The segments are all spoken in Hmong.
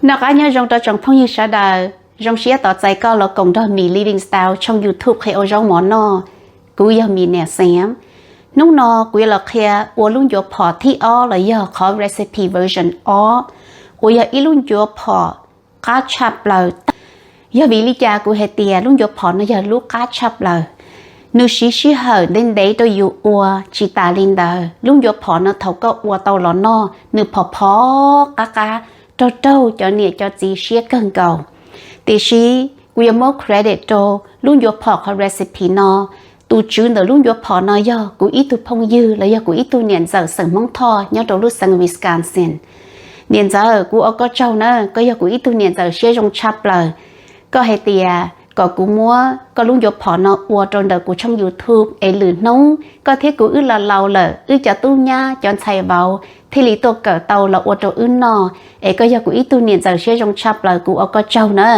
Noj qab nyob zoo rau tsoom phooj ywg sawv daws, zoo siab tos txais koj los koom nrog Mim Living Style tshooj YouTube qhia ua zaub mov noj. Kuv yog Mim niam Xiav. Hnub no kuv yuav los qhia ua lub ncuav phom thib ob los yog qhov recipe version ob, uas yog ib lub ncuav phom qab tshaj plaws. Yog vim li cas kuv hais tias lub ncuav phom no yog lub qab tshaj plaws? Nws siv sij hawm ntev ntev rau yus ua, tsis tas li ntawd lub ncuav phom no thaum koj ua tau los noj nws phom phom qab qab, raug raug cov niam cov txiv siab kawg nkaus. Tiam sis kuv yuav muab credit rau lub ncuav phom qhov recipe no. Tus tswv ntawm lub ncuav phom no yog kuv ib tug phooj ywg los yog kuv ib tug niam ntxawm xeem Hmoob Thoj nyob rau lub xeev Wisconsin. Niam ntxawm, kuv ua koj tsaug na, koj yog kuv ib tug niam ntxawm siab zoo tshaj plaws. Koj hais tias kom kuv muab koj lub ncuav phom no ua rau ntawm kuv tshooj YouTube es lwm hnub koj thiab kuv wb laus laus lawm, wb cov tub nyab cov ntxhais vauv thiaj li tuaj kawm tau los ua rau wb noj. Es koj yog kuv ib tug niam ntxawm siab zoo tshaj plaws, kuv ua koj tsaug na.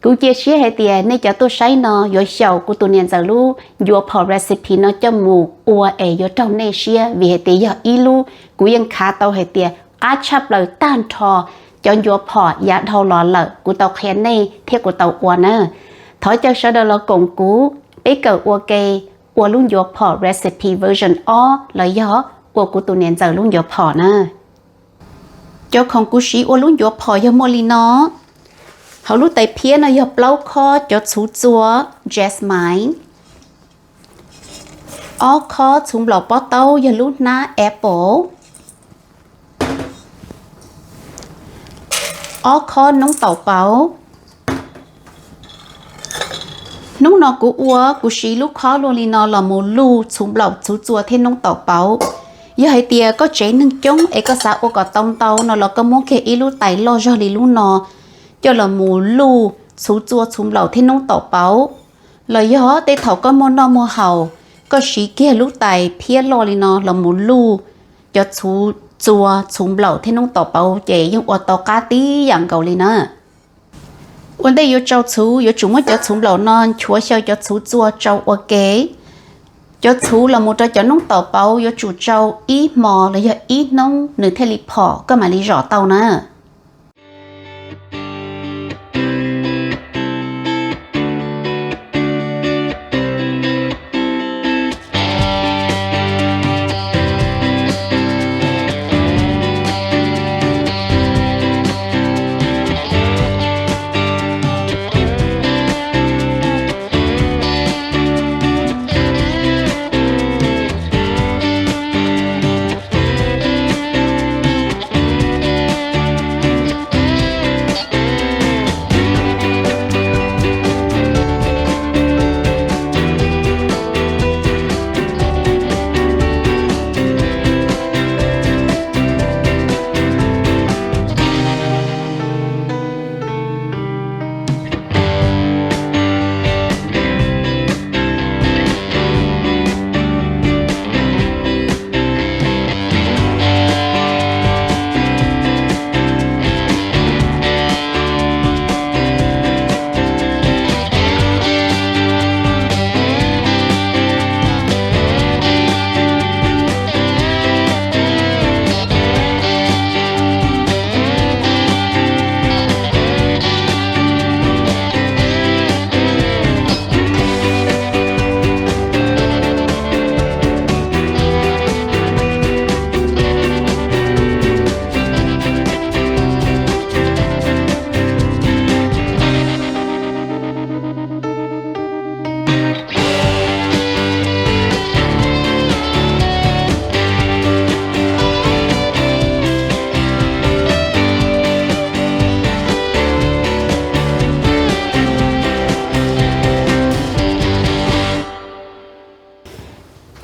Kuv cia siab hais tias nej cov tuaj saib no yuav xyaum kuv tus niam ntxawm lub ncuav phom recipe no coj mus ua es yuav raug nej siab, vim hais tias yog ib lub kuv yeej khav tau hais tias qab tshaj plaws tag nrho cov ncuav phom yav dhau los lawm kuv tau qhia nej thiab kuv tau ua na. Thov caw sawv daws los koom kuv, peb kawm ua ke ua lub ncuav phom recipe version ob los yog ua kuv tus niam ntxawm lub ncuav phom na. Cov khoom kuv siv ua lub ncuav phom yog muaj li no. Hauv lub tais phiab no yog plaub khob cov txhuv txua jasmine, ob khob txhuv nplaum pob taub yog lub hnab apple, ob khob noob taum pauv. Hnub no kuv ua kuv siv lub khob luaj li no los mus luj txhuv nplaum txhuv txua thiab noob taum pauv. Yog hais tias koj tsev neeg coob es koj xav ua kom tau ntau no los koj muab kiag ib lub tais loj zog li lub no coj los mus luj txhuv txua txhuv nplaum thiab noob taum pauv. Los yog tej thaum koj muaj noj muaj haus, koj siv kiag lub tais phiab loj li no los mus luj cov txhuv txua txhuv nplaum thiab noob taum pauv ces yeej ua tau qab tib yam nkaus li na. Ua ntej yuav tsau txhuv yuav tsum muab cov txhuv nplaum no nchuav xyaw cov txhuv txua tsau ua ke. Cov txhuv los mus rau cov noob taum pauv yuav tsum tsau ib hmo los yog ib hnub nws thiaj li phom koj mam li zom tau na.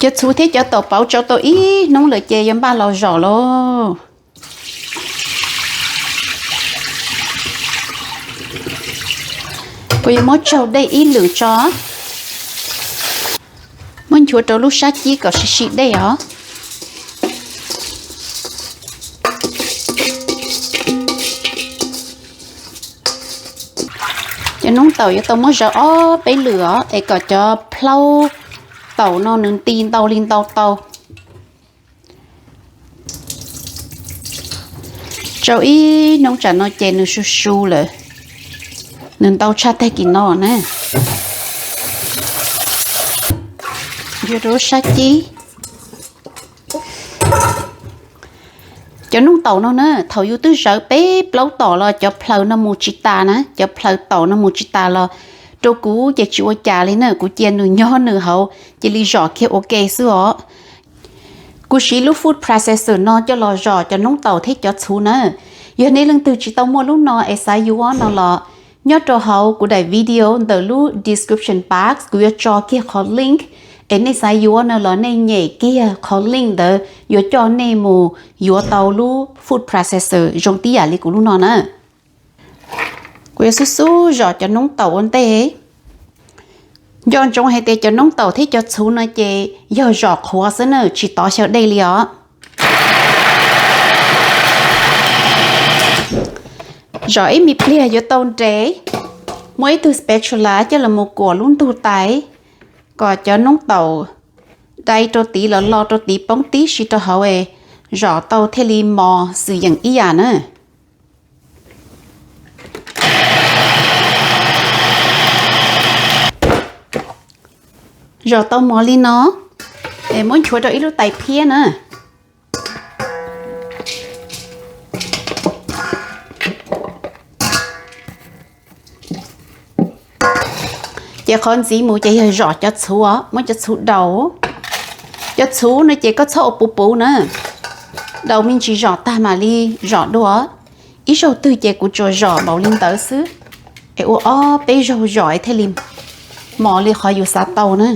Cov txhuv thiab cov taum pauv tsau tau ib hnub lawm ces yuav npaj los zom lauj. Kuv yuav muab tsaug dej ib lwm tso. Muab nchuav rau lub sab cib kom sib sib dej os. Cov noob taum yuav tau muab zawv ob peb lwm os es kom cov plaub taum no nws nti ntau li ntau tau. Rau ib hnub tsam no ces nws su su lawm, nws ntau tshaj tag kis no na. Yuav rau sab cib. Cov noob taum no na, thaum yus twb zawv peb plaub tom los cov plhaws no mus tsis tas na, cov plhaws taum no mus tsis tas los rau kuv ces tsis ua cas li na, kuv cia nws nyob nws hauv cia li zom kiag ua ke xwb os. Kuv siv lub food processor no coj los zom cov noob taum thiab cov txhuv na. Yog nej leej twg tsis tau muaj lub no es xav yuav no los nyob rau hauv kuv daim video ntawm lub description box kuv yuav tso kiag qhov link, es nej xav yuav no los nej nyem kiag qhov link ntawd yuav coj nej mus yuav tau lub food processor zoo tib yam li kuv lub no na. Kuv yuav xub xub zom cov noob taum ua ntej. Nco ntsoov hais tias cov noob taum thiab cov txhuv no ces yog zom qhuav xwb na, tsis tov xyaw dej li os. Zom ib me pliag yuav tau nres, muab ib tug spatula coj los mus kuam lub ntug tais kom cov noob taum dai rau tid los lo rau tid poob tib si rau hauv es zom tau thiaj li mos xwm yeem ib yam na. Zom tau mos li no, es muab nchuav rau ib lub tais phiab na. Ces qhov ntxiv mus ces yog zom cov txhuv, muab cov txhuv daus. Cov txhuv no ces koj txhob ua puv puv na, daus me ntsis zom tag mam li zom dua. Ib zaug twg ces kuv tsuas zom npaum li ntawd xwb, es ua ob peb zaug zom es thiaj li mos li qhov yus xav tau na.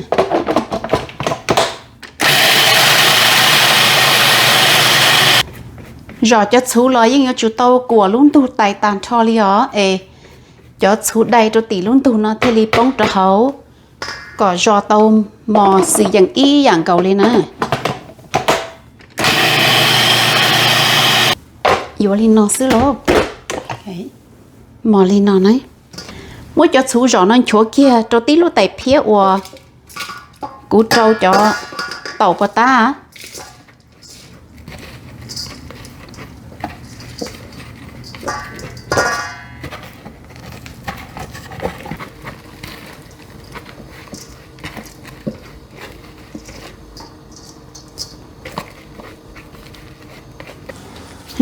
Zom cov txhuv los yeej yuav tsum tau kuam lub ntug tais tag nrho li os, es cov txhuv dai rau tim lub ntug no thiaj li poob rau hauv kom zom tau mos xwm yeem ib yam nkaus li na. Yuav li no xwb lauj. Mos li no na. Muab cov txhuv zom no nchuav kiag rau tib lub tais phiab uas kuv rau cov taum puas tab.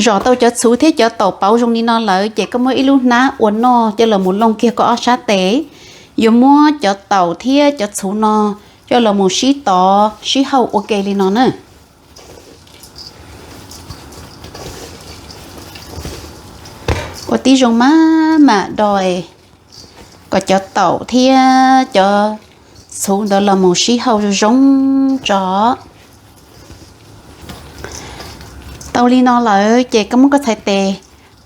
Zom tau cov txhuv thiab cov taum pauv zoo li no lawm ces koj muab ib lub hnab ua noj coj los mus looj kiag koj ob sab tes. Yuav muab cov taum thiab cov txhuv no coj los mus sib tov sib hauj ua ke li no na. Ua tib zoo maj mam do kom cov taum thiab cov txhuv ntawd los mus sib hauj zoo zoo tso. Tau li no lawm ces koj muab koj txhais tes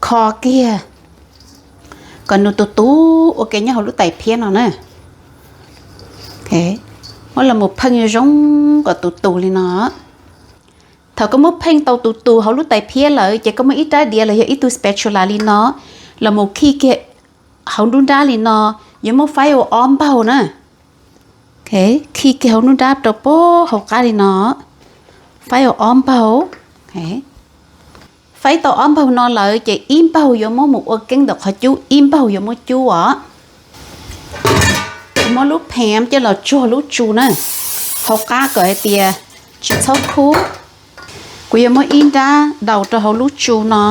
kho kiag kom nws tus tus ua ke nyob hauv lub tais phiab no na. Muab los mus pheej zoo zoo kom tus tus li no. Thaum koj muab pheej tau tus tus hauv lub tais phiab lawm ces koj muab ib rab diav los yog ib tug spatula li no los mus khij kiag hauv nruab nrab li no, yuav muab faib ua ob npaug na. Khij kiag hauv nruab nrab rau pem hauv qab li no, faib ua ob npaug. Faib tau ob npaug no lawm ces ib npaug yuav muab mus ua keeb ntawm qhov cub, ib npaug yuav muab cub os. Kuv muab lub pheev coj los tsuag lub tsu na, hauv qab kom hais tias tsis txhob khub. Kuv yuav muab ib nrab daus rau hauv lub tsu no.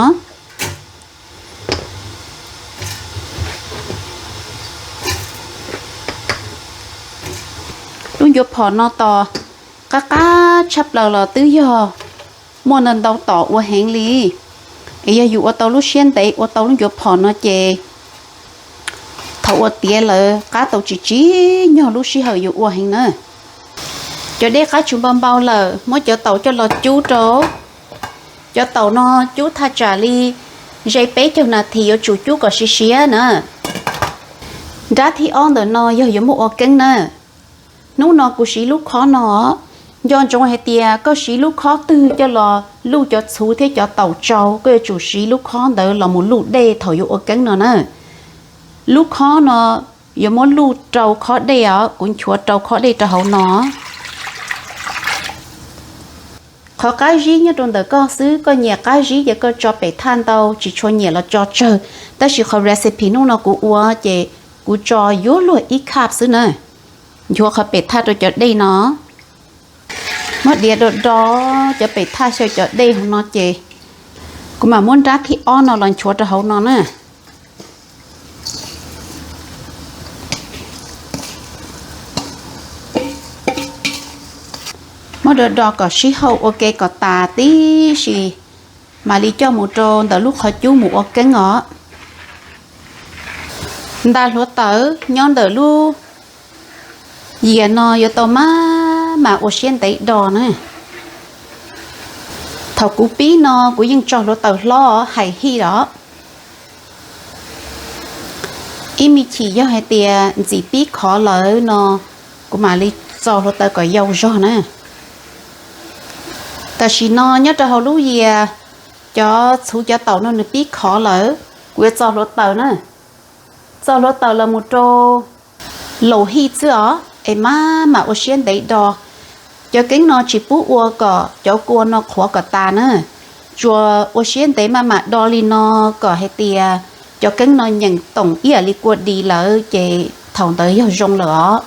Lub ncuav phom no tos qab qab tshaj plaws los twb yog muaj ntau ntau tom ua heev li. Es yog yus ua tau lub siab ntev ua tau lub ncuav phom no ces thaum ua tiav lawm qab tau tsis tsim nyog lub sij hawm yus ua heev na. Cov dej qab tsuas npau npau lawm, muab cov taum coj los cub rau. Cov taum no cub thaj tsam li ze peb caug nas this yuav tsum cub kom siav siav na. Nrab thib ob ntawm no yog yuav muab ua keeb na. Hnub no kuv siv lub khob no, nco ntsoov hais tias koj siv lub khob twg coj los luj cov txhuv thiab cov taum tsau, koj yuav tsum siv lub khob ntawd los mus luj dej thaum yuav ua keeb no na. Lub khob no yuav muab luj rau khob dej os, kuv nchuav rau khob dej rau hauv no. Qhov qab zib nyob rau ntawm koj xwb, koj nyiam qab zib ces koj tso pem thaj ntau, tsis tshua nyiam los tso tsawg. Tab sis qhov recipe hnub no kuv ua ces kuv tso yuav luag ib cup xwb na. Nchuav qhov pem thaj rau cov dej no. Muab diav do do cov pem thaj xyaw cov dej hauv no ces kuv mam muab nrab thib ob no los nchuav rau hauv no na. Muab do do kom sib hauj ua ke kom tas tib si, mam li coj mus rau ntawm lub qhov cub mus ua keeb os. Nta hluav taws nyob ntawm lub yias no yuav tau maj mam ua siab ntev do na. Thaum kuv pib no kuv yeej tso hluav taws hlob hais hij los. Ib me chim yog hais tias ntxim pib khov lawm no, kuv mam li txo hluav taws kom yau zog na. Tam sim no nyob rau hauv lub yias, cov txhuv cov taum no nws pib khov lawm, kuv yuav txo hluav taws na. Txo hluav taws los mus rau laus hij xwb os, es maj mam ua siab ntev do. Cov keeb no tsis pub ua kom cov kua no qhuav kom tas na, tsuas ua siab ntev maj mam do li no kom hais tias cov keeb no nyeem toom ib yam li kua dis lawm ces thaum ntawd yog zoo lawm os.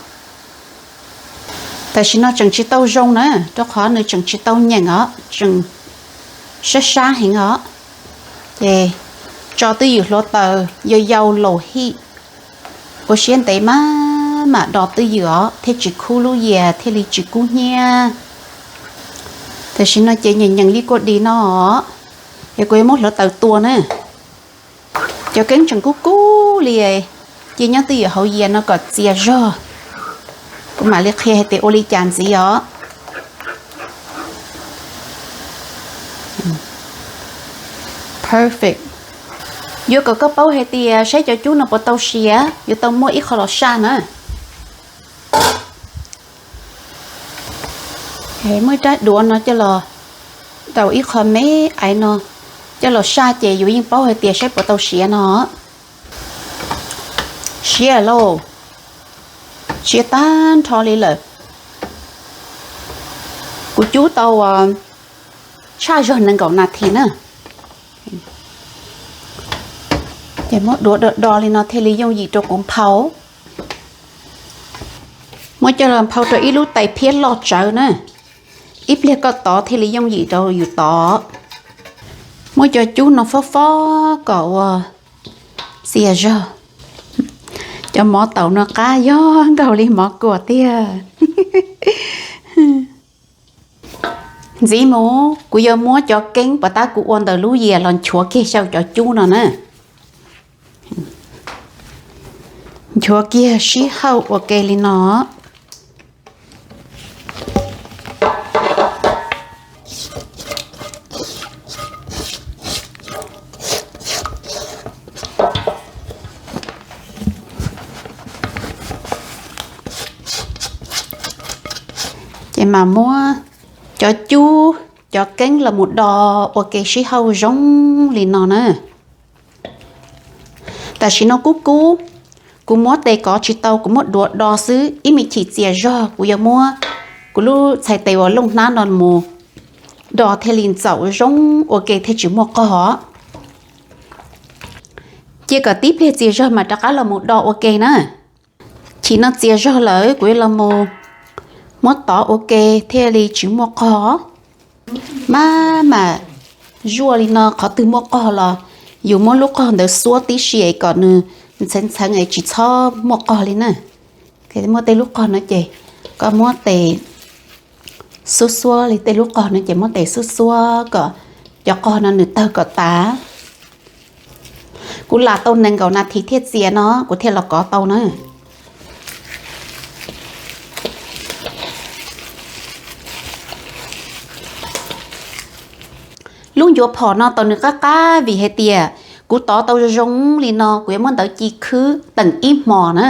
Tam sim no tseem tsis tau zoo na, rau qhov nws tseem tsis tau nyeem os, tseem sab sab heev os. Ces tso twj ywm hluav taws yau yau laus hij, ua siab ntev maj mam do twj ywm os thiaj tsis khub lub yias thiaj li tsis kub hnyiab. Tam sim no ces nyeem nyeem li kua dis no os, es kuv yuav muab hluav taws tua na. Cov keeb tseem kub kub li, cia nyob twj ywm hauv yias no kom txias zog, kuv mam li qhia hais tias ua li cas ntxiv os. Perfect. Yuav kom koj paub hais tias saib cov cub no puas tau siav, yuav tau muaj ib qho los saj na. Muaj ib rab duav no coj los daus ib qho me aiv no coj los saj ces yus yeej paub hais tias saib puas tau siav no. Siav lauj, siav tag nrho li lawm. Kuv cub tau tshaj zog nees nkaum nas this na. Ces muab duav do do li no thiaj li yooj yim rau kuv nphau. Muab coj los nphau rau ib lub tais phiab loj tsawv na, ib pliag koj tov thiaj li yooj yim rau yus tov. Muab cov cub no fob fob kom ua txias zog. Cov mov taum no qab yog nkaus li mov kuam tiag. Ntxiv mus kuv yuav muab cov keeb puas tab kuv ua ntawm lub yias los nchuav kiag xyaw cov cub no na. Nchuav kiag sib hawj ua ke li no. Ces mam muab cov cub cov keeb los mus do ua ke sib hawj zoo li no na. Tam sim no kub kub, kuv muab tes kov tsis tau, kuv muab duav do xwb, ib me chim txias zog kuv yuav muab kuv lub txhais tes uas looj hnab no mus do thiaj li ntxaum zoo ua ke thiaj tsis muaj qog. Cia kom tib pliag txias zog mam rov qab los mus do ua ke na. Chim no txias zog lawm kuv yuav los mus muab tov ua ke thiaj li tsis muaj qog. Maj mam zuaj li no, qhov twg muaj qog los yus muab lub qog ntawd xuab tib si es kom nws ntxheev ntxheev es tsis txhob muaj qog li na. Muaj tej lub qog no ces koj muab tes xuab xuab li, tej lub qog no ces muab tes xuab xuab kom cov qog no nws tawg kom tas. Kuv lam tau nees nkaum nas this thiaj txias no kuv thiaj los kov tau na. Lub ncuav phom no tau nws qab qab vim hais tias kuv tov tau zoo zoo li no kuv yuav muab ntawv ci khwb teem ib hmos na.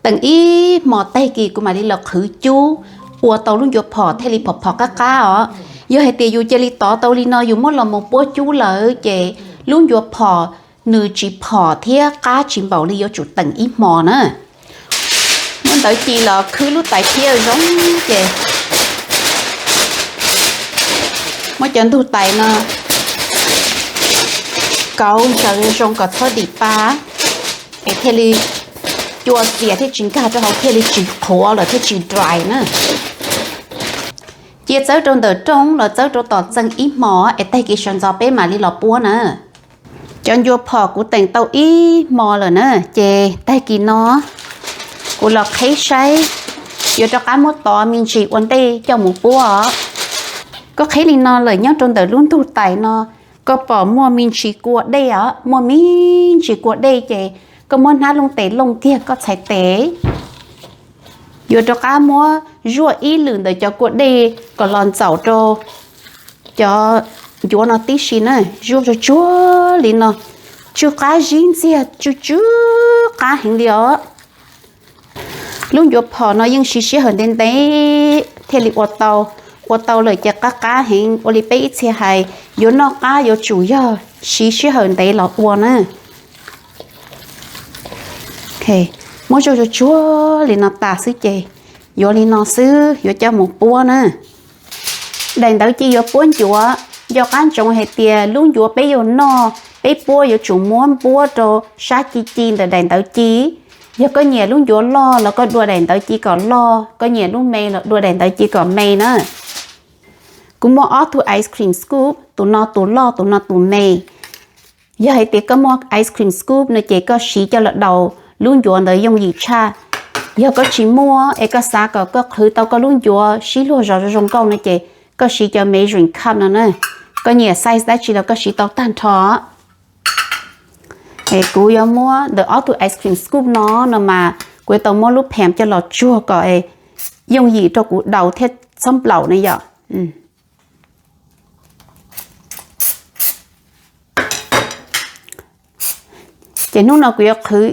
Teem ib hmos tag kis kuv mam li los qhwv cub ua tau lub ncuav phom thiaj li phom phom qab qab os. Yog hais tias yus cia li tov tau li no yus muab los mus puab cub lawm ces lub ncuav phom nws tsis phom thiab qab tsis npaum li, yuav tsum teem ib hmos na. Muab ntawv ci los khwb lub tais thiab zoo ces Muab cov ntug tais no kauv ntsaws zoo kom txhob dim pa, es thiaj li cua txias thiaj tsis nkag rau hauv thiaj li tsis qhuav lawm thiaj tsis dry na. Cia txawb rau ntawm rooj los txawb rau tom txee ib hmos es tag kis sawv ntxov peb mam li los puab na. Cov ncua phom kuv teem tau ib hmo lawm na, ces tag kis no kuv los qhib saib yuav rov qab muab tov me ntsis ua ntej coj mus puab os. Koj qhib li no lawm nyob rau ntawm lub ntug tais no, koj pom muaj me ntsis kua dej os, muaj me ntsis kua dej ces koj muab hnab looj tes looj kiag koj txhais tes. Yuav rov qab muab zuaj ib lwm ntawm cov kua dej kom los ntxaum rau cov ncuav no tib si na, zuaj tsuag tsuag li no, tsw qab zib ntxiag, tsw tsw qab heev li os. Lub ncuav phom no yeej siv sij hawm ntev ntev thiaj li ua tau, ua tau lawm ces qab qab heev, ua li peb ib txhia hais, yuav noj qab yuav tsum yog siv sij hawm ntev los ua na. Muab zuaj tsuag tsuag li no tas xwb ces yuav li no xwb yuav coj mus puab na. Daim ntawv ci yuav puab ncuav, nco qab ntsoov hais tias lub ncuav peb yuav noj peb puab yuav tsum muab npuab rau sab ci ci ntawm daim ntawv ci. Yog koj nyiam lub ncuav loj los koj dua daim ntawv ci kom loj, koj nyiam lub me los dua daim ntawv ci kom me na. Kuv muaj ob tug ice cream scoop, tus no tus loj tus no tus me. Yog hais tias koj muaj ice cream scoop no ces koj siv coj los daus lub ncuav ntawd yooj yim tshaj. Yog koj tsis muaj es koj xav kom koj qhwv tau koj lub ncuav sib luag zog zoo zoo nkauj no ces koj siv cov measuring cup no na. Koj nyiam size dab tsi los koj siv tau tag nrho. Es kuv yuav muab ntawm ob tug ice cream scoop no no mas kuv yuav tau muab lub pam coj los tsuag kom yooj yim rau kuv daus thiab txhob nplaum na yom. Ces hnub no kuv yuav qhwv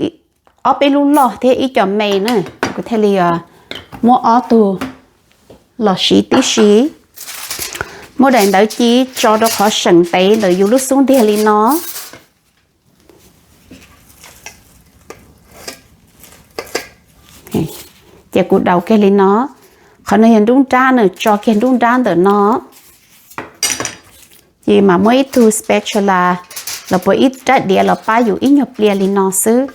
ob peb lub loj thiab ib co me na, kuv thiaj li muab ob tug los siv tib si. Muab daim ntawv ci tso rau qhov seem ntev ntawm yus lub xub ntiag li no. Ces kuv daus kiag li no, qhov no yog nruab nrab na, tso kiag nruab nrab ntawm no. Ces mam muab ib tug spatula los puas ib rab diav los pab yus ib nyuag pliag li no xwb.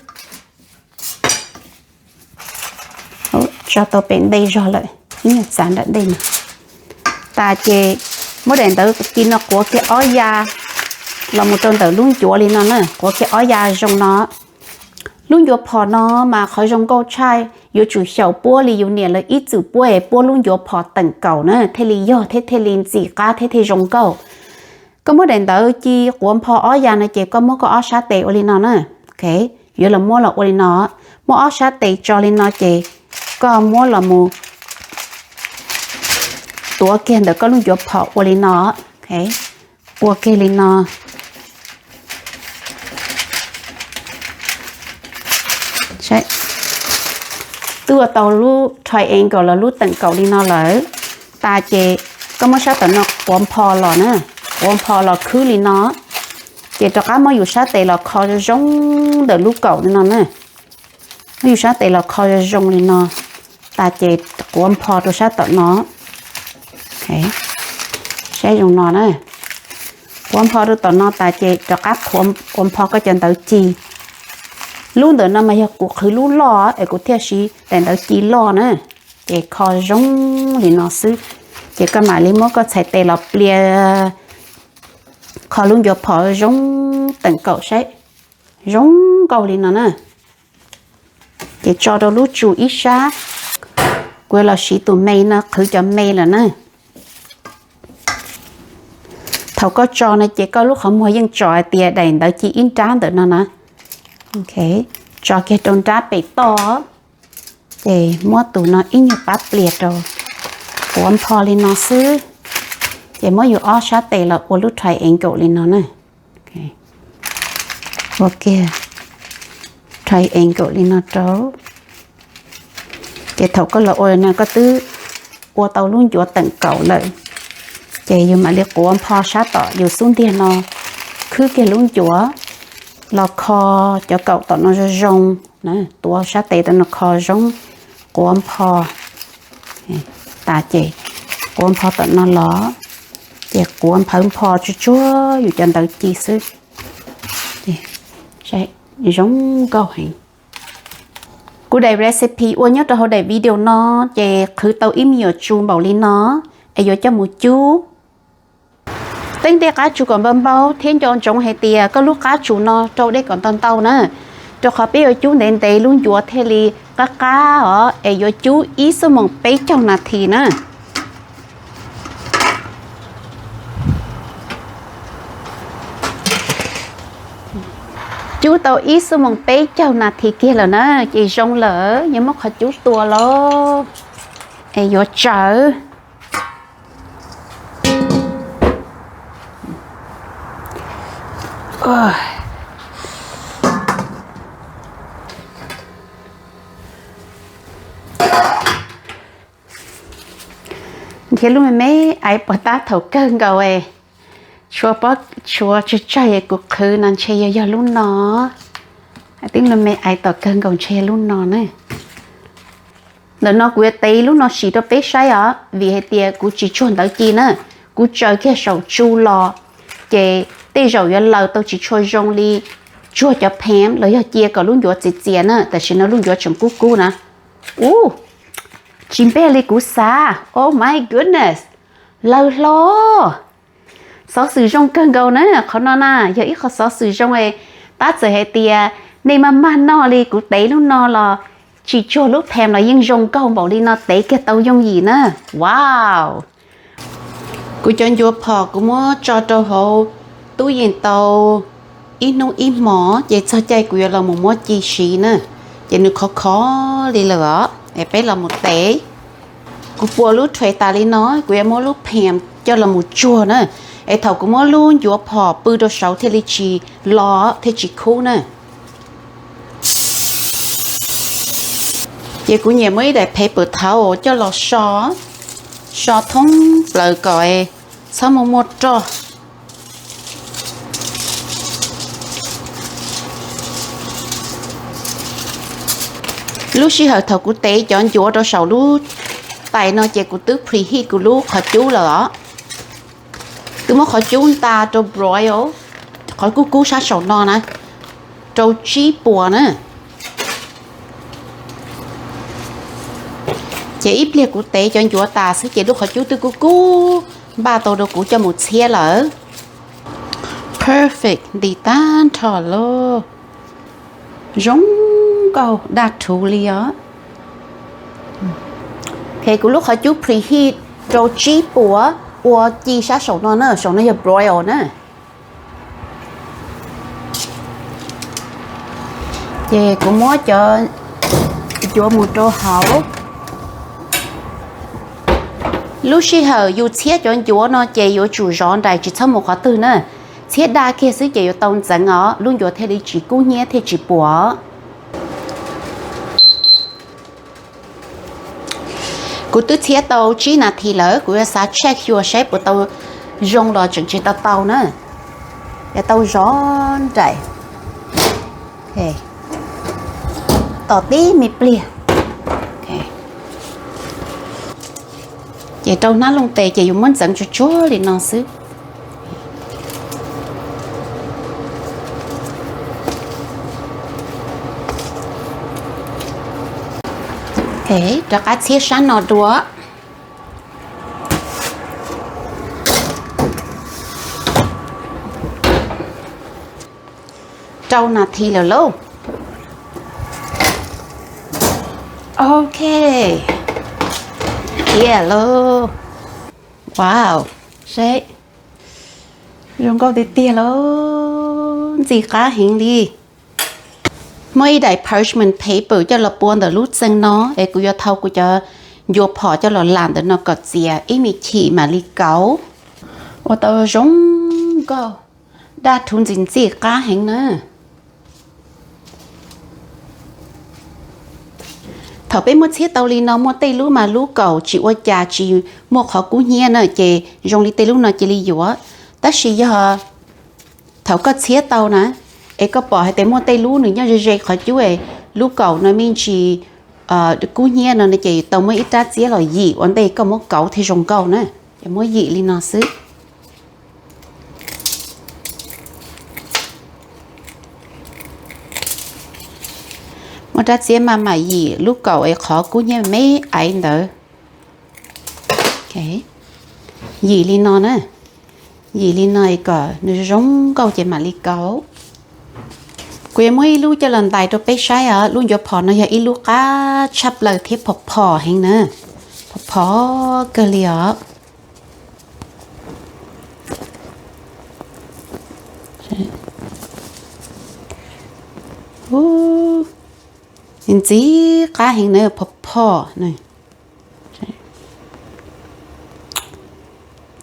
Tso tau pem ntej zog lawm, ib nyuag txav nram ntej no. Tas ces muab daim ntawv ci no quav kiag ob ya los mus rau ntawm lub ncuav li no na, quav kiag ob ya zoo no. Lub ncuav phom no mas qhov zoo nkauj tshaj, yuav tsum xyaum puab li yus niam lawv ib txwm puab es puab lub ncuav phom teem kaum na thiaj li yog thiab thiaj li ntxim qab thiab thiaj zoo nkauj. Koj muab daim ntawv ci quav npho ob ya no ces koj muab koj ob sab tes ua li no na. Yuav los muab los ua li no, muab ob sab tes tso li no ces koj muab los mus tuav kiag ntawm koj lub ncuav phom ua li no. Ua kiag li no. Twb ua tau lub triangle los lub teem kaum li no lawm. Tas ces koj muab sab tom no quav npho los na, quav npho los khwb li no. Ces rov qab muab yus sab tes los kho zoo zoo ntawm lub kaum li no na. Muab yus sab tes los kho zoo zoo li no. Tas ces quav npho rau sab tom no. Saib zoo no na. Quav npho rau tom no tas ces rov qab quav npho koj cov ntawv ci. Lub ntawm no mas yog kuv qhwv lub loj es kuv thiaj siv daim ntawv ci loj na. Ces kho zoo li no xwb. Ces koj mam li muab koj txhais tes los pliag kho lub ncuav phom zoo teem kaum saib. Zoo nkauj li no na. Ces tso rau lub tsu ib sab. Kuv los siv tus me no qhwv cov me lawm na. Thaum koj tso no ces koj lub qhov muag yeej tso hais tias daim ntawv ci ib nrab ntawm no na. Tso kiag rau nrab pem toj. Ces muab tus no ib nyuag pab pliag rau, quav npho li no xwb. Ces muab yus ob sab tes los ua lub triangle li no na. Ua kiag triangle li no rau. Ces thaum koj los ua no koj twb ua tau lub ncuav teem kaum lawm. Ces yus mam li quav npho sab tom yus xub ntiag no, khwb kiag lub ncuav los kho cov kaum tom no zoo zoo, tuav sab tes tom no kho zoo, quav npho tas ces quav npho tom no los. Ces quav nphawv npho tsuag tsuag yus cov ntawv ci xwb. Zoo nkauj heev. Kuv daim recipe ua nyob rau hauv daim video no ces qhwv tau ib me nyuam tsu npaum li no es yuav coj mus cub. Teeb dej qab tsu kom npau npau thiab nco ntsoov hais tias koj lub qab tsu no rau dej kom ntau ntau na, rau qhov peb yuav cub ntev ntev lub ncuav thiaj li qab qab os, es yuav cub ib xuab moos peb caug nas this na. Cub tau ib xuab moos peb caug nas this kiag lawm na, ces zoo lawm, yuav muab qhov cub tua lauj, es yuav tsawv. Nrhiav lub me me aiv puas tab thaum kawg nkaus es, tshuav pob tshuav tsawg tsawg es kuv qhwv no ntshe yog yog lub no. Tib lub me aiv tom kawg nkaus ntshe yog lub no na. Ntawm no kuv yuav tev lub no sim rau peb saib os, vim hais tias kuv tsis tsuag ntawv ci na, kuv tsaws kiag saum tsu los, ces tej zaum yuav laws tau tsis tshua zoo li tsuag cov pheem los yog cia kom lub ncuav txias txias na, tam sim no lub ncuav tseem kub kub na. Ub, tsis npeg li kuv xav, oh my goodness, laws hlo. Xov xwm zoo kawg nkaus na, qhov no na yog ib qho xov xwm zoo es, tab txawm hais tias nej maj maj noj li kuv tev lub no los tsis tsuag lub pheem los yeej zoo nkauj npaum li no tev kiag tau yooj yim na. Wow. Kuv cov ncuav phom kuv muab tso rau hauv tub yees tau ib hnub ib hmos ces txog caij kuv yuav los mus muab ci siv na, ces nws khov khov li lawm os, es peb los mus tev. Kuv puas lub tray tas li no, kuv yuav muab lub pheem coj los mus tsuag na, es thaum kuv muab lub ncuav phom pw rau saud thiaj li tsis lo thiaj tsis khub na. Ces kuv nyiam muab ib daim paper towel coj los so, so thoob plaws kom txhob muaj muaj roj. Lub sij hawm thaum kuv tev cov ncuav rau saum lub tais no ces kuv twb preheat kuv lub qhov cub lawm os. Twb muab qhov cub nta rau broil, qhov kub kub sab saum no na, rau tsib puas na. Ces ib pliag kuv tev cov ncuav tas xwb ces lub qhov cub twb kub kub npaj tau rau kuv coj mus txhiab lawm. Perfect, ntim tag nrho lauj. Zoo nkauj daj rhuv li os. Ok, kuv lub qhov cub preheat rau tsib puas ua ci sab saum no na, saum no yog broil na. Ces kuv muab cov ncuav mus rau hauv. Lub sij hawm yus txhiab cov ncuav no ces yuav tsum zov nraim tsis txhob mus qhov twg na. Txhiab daj kiag xwb ces yuav tau ntxeev os, lub ncuav thiaj li tsis kub hnyiab thiaj tsis puas. Kuv twb txhiab tau tsib nas this lawm, kuv yuav xav check xyuas saib puas tau zoo los tseem tsis tau tau na. Yuav tau zov nraim. Tos tib me pliag. Ces rau hnab looj tes ces yus muab ntxeev tsuag tsuag li no xwb. Rov qab txhiab sab no dua. Rau nas this lawm lauj. Ok, tiag lauj. Wow, seb, zoo nkauj tiag tiag lauj, ntxim qab heev li. Muab ib daim parchment paper coj los pua ntawm lub txee no es kuv yuav thau kuv cov ncuav phom coj los lam ntawm no kom txias ib me chim mam li kauv. Ua tau zoo nkauj, daj rhuv ntxim ntxim qab heev na. Thaum peb muab txhiab tau li no muaj tej lub mas lub kaum tsis ua cas tsis muaj qhov kub hnyiab na ces zoo li tej lub no cia li yuav. Tab sis yog thaum koj txhiab tau na, es koj pom hais tias muaj tej lub nws nyob ze ze qhov cub es lub kaum no me ntsis kub hnyiab no ces tau muab ib rab txiab los yim ua ntej koj muab kauv thiaj zoo nkauj na. Ces muab yim li no xwb. Muaj rab txiab maj mam yim lub kaum es qhov kub hnyiab me aiv ntawd. Yim li no na, yim li no kom nws zoo nkauj ces mam li kauv. Kuv yuav muab ib lub coj los ntais rau peb saib os. Lub ncuav phom no yog ib lub qab tshaj plaws thiab phom phom heev na, phom phom kawg li os. Ntxim qab heev na, phom phom.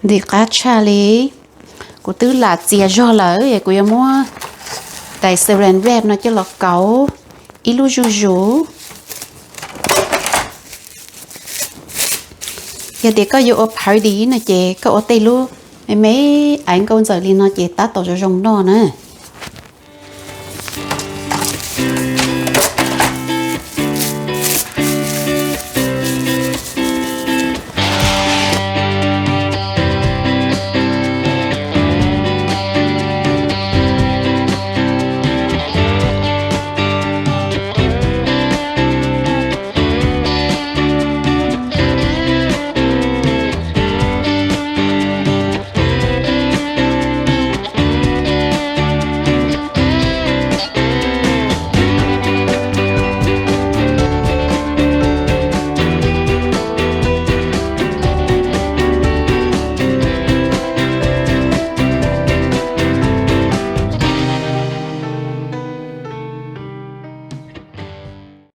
Ntxim qab tshaj li. Kuv twb lam txias zog lawm es kuv yuav muab daim saran wrap no coj los kauv ib lub zuj zus. Yog tias koj yuav ua party no ces koj ua tej lub me me aiv nkauj ntxawm li no ces tab tom zoo zoo noj na.